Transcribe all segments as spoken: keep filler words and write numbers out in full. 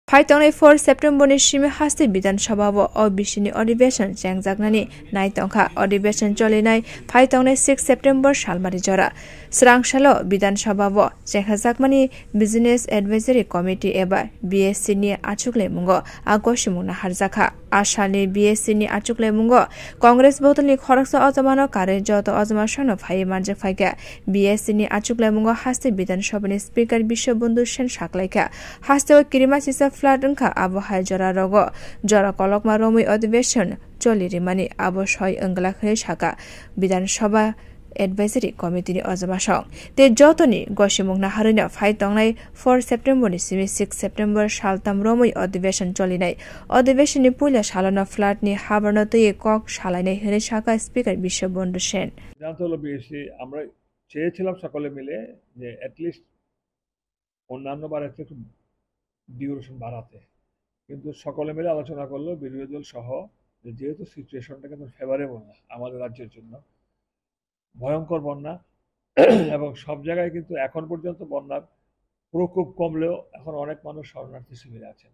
Phai tongnai four September ni simi haste Bidhan Sabha o O B C ni adhiveshon chengjaknani nai tongkha. Adhiveshon cholinai phai tongnai six September salmari jora. Srang salo Bidhan Sabha o chengkhajakmani Business Advisory Committee eba B S C ni achuklemungo a gosimung naharjakha. A salni B S C ni achuklemungo Congress bodolni khoroksa ojamano karwi joto ojamasongno phaiwi manjak phaikha. B S C ni achuklemungo haste Bidhan Sabha ni Speaker Biswabandhu Sen saklaikha. Hasteo kirima sisa flat wngkha, abo hai jora rogo jora kolokma romwi adhiveshon choli rimani abo soi wngglak hwnwi saka Bidhan Sabha Advisory Committee ni ojamasong. Tei jotoni gosimung naharwino phai tongnai four September ni simi six September saltam romwi adhiveshon cholinai. Adhiveshon ni puila salono flat ni habarno twiwi kok salainai hwnwi saka Speaker Biswabandhu Sen. সিদ্ধান্ত হলো বিএসসি, আমরা চেয়েছিলাম সকলে মিলে যে অ্যাটলিস্ট অন্যান্য বারের চেয়ে একটু ডিউরেশন বাড়াতে, কিন্তু সকলে মিলে আলোচনা করলো বিরোধী দল সহ যে যেহেতু সিচুয়েশনটা কিন্তু ফেভারেবল না আমাদের রাজ্যের জন্য, ভয়ঙ্কর বন্যা এবং সব জায়গায় কিন্তু এখন পর্যন্ত বন্যার প্রকোপ কমলেও এখন অনেক মানুষ শরণার্থী শিবিরে আছেন।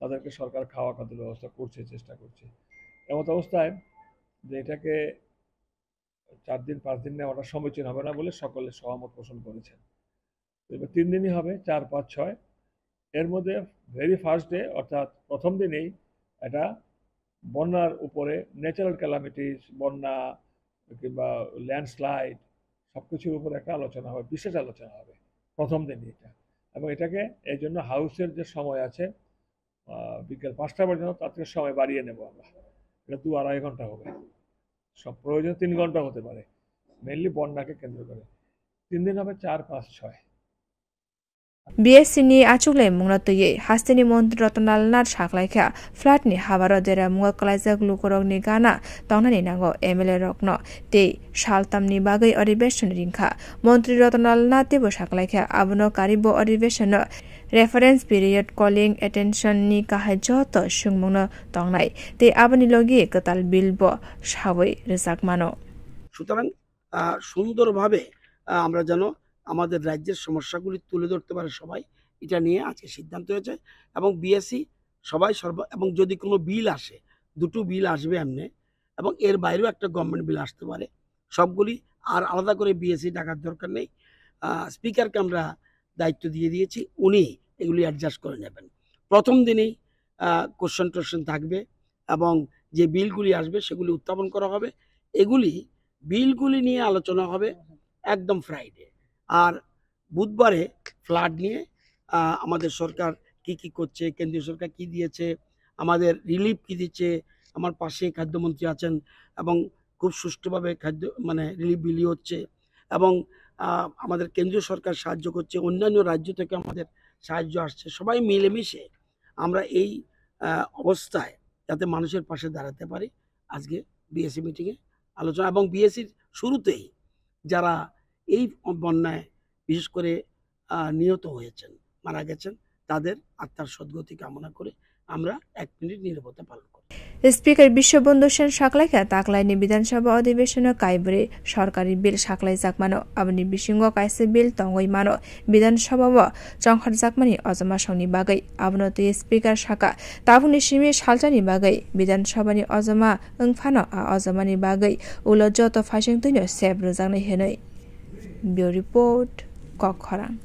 তাদেরকে সরকার খাওয়া খাদ্যের ব্যবস্থা করছে, চেষ্টা করছে। এমত অবস্থায় যে এটাকে চার দিন, পাঁচ দিন নেওয়াটা সমীচীন হবে না বলে সকলে সহমত পোষণ করেছেন। তো এবার তিন দিনই হবে, চার, পাঁচ, ছয়। এর মধ্যে ভেরি ফার্স্ট ডে, অর্থাৎ প্রথম দিনেই এটা বন্যার উপরে, ন্যাচারাল ক্যালামিটিস, বন্যা কিংবা ল্যান্ডস্লাইড, সবকিছুর উপরে একটা আলোচনা হবে, বিশেষ আলোচনা হবে প্রথম দিনই এটা। এবং এটাকে এই জন্য হাউসের যে সময় আছে, আহ, বিকেল পাঁচটা পর্যন্ত, তার থেকে সময় বাড়িয়ে নেব আমরা। এটা দু আড়াই ঘন্টা হবে, সব প্রয়োজনে তিন ঘন্টা হতে পারে, মেইনলি বন্যাকে কেন্দ্র করে। তিন দিন হবে, চার, পাঁচ, ছয়। B S C ni achukleimungno twiwi hasteni Montri Ratan Lal Nath saklaikha, flat ni habaro deramungo kwlaijak lukurokni gana tongnani nango M L A rokno tei saltamni bagwi adhiveshon ringkha. Montri Ratan Lal Nath teibo saklaikha, abono karwi bo adhiveshonno reference period, calling attention ni kahai joto swngmungno tongnai tei aboni logi kwtal bill bo sawi rwjakmano. সুতরাং, আহ, সুন্দরভাবে, আহ, আমরা যেন আমাদের রাজ্যের সমস্যাগুলি তুলে ধরতে পারে সবাই, এটা নিয়ে আজকে সিদ্ধান্ত হয়েছে। এবং বিএসসি সবাই সর্ব-, এবং যদি কোনো বিল আসে, দুটো বিল আসবে এমনি, এবং এর বাইরেও একটা গভর্নমেন্ট বিল আসতে পারে, সবগুলি আর আলাদা করে বিএসসি ডাকার দরকার নেই। আহ, স্পিকারকে আমরা দায়িত্ব দিয়ে দিয়েছি, উনি এগুলি অ্যাডজাস্ট করে নেবেন। প্রথম দিনেই, আহ, কোশ্চেন টোশ্চেন থাকবে এবং যে বিলগুলি আসবে সেগুলি উত্থাপন করা হবে। এগুলি, বিলগুলি নিয়ে আলোচনা হবে একদম ফ্রাইডে। আর বুধবারে ফ্লাড নিয়ে, আহ, আমাদের সরকার কি কি করছে, কেন্দ্রীয় সরকার কি দিয়েছে, আমাদের রিলিফ কি দিচ্ছে, আমার পাশে খাদ্যমন্ত্রী আছেন এবং খুব সুষ্ঠুভাবে খাদ্য, মানে, রিলিফ বিলি হচ্ছে এবং, আহ, আমাদের কেন্দ্রীয় সরকার সাহায্য করছে, অন্যান্য রাজ্য থেকে আমাদের সাহায্য আসছে। সবাই মিলেমিশে আমরা এই, আহ, অবস্থায় যাতে মানুষের পাশে দাঁড়াতে পারি, আজকে বিএসসি মিটিংয়ে আলোচনা। এবং বিএসসির শুরুতেই যারা এই বন্যায় বিশেষ করে, আহ, নিহত হয়েছেন, মারা গেছেন, তাদের আত্মার সদ্গতি কামনা করে আমরা এক মিনিট নীরবতা পালন করি। Speaker Biswabandhu Sen saklaikha, taklaini Bidhan Sabha adhiveshonno kaibrwi sorkari bill saklaijakmano, aboni bisingo kaisa bill tongwi mano Bidhan Sabha o chongkhorjakmani ojamasongni bagwi. Abono twi Speaker saka, tabukni simi salsani bagwi Bidhan Sabha ni ojama wngphano a ojamani bagwi ulo joto phaisingtwino sep rwjaknai hwnwi. Bureau Report, Kokkhorang.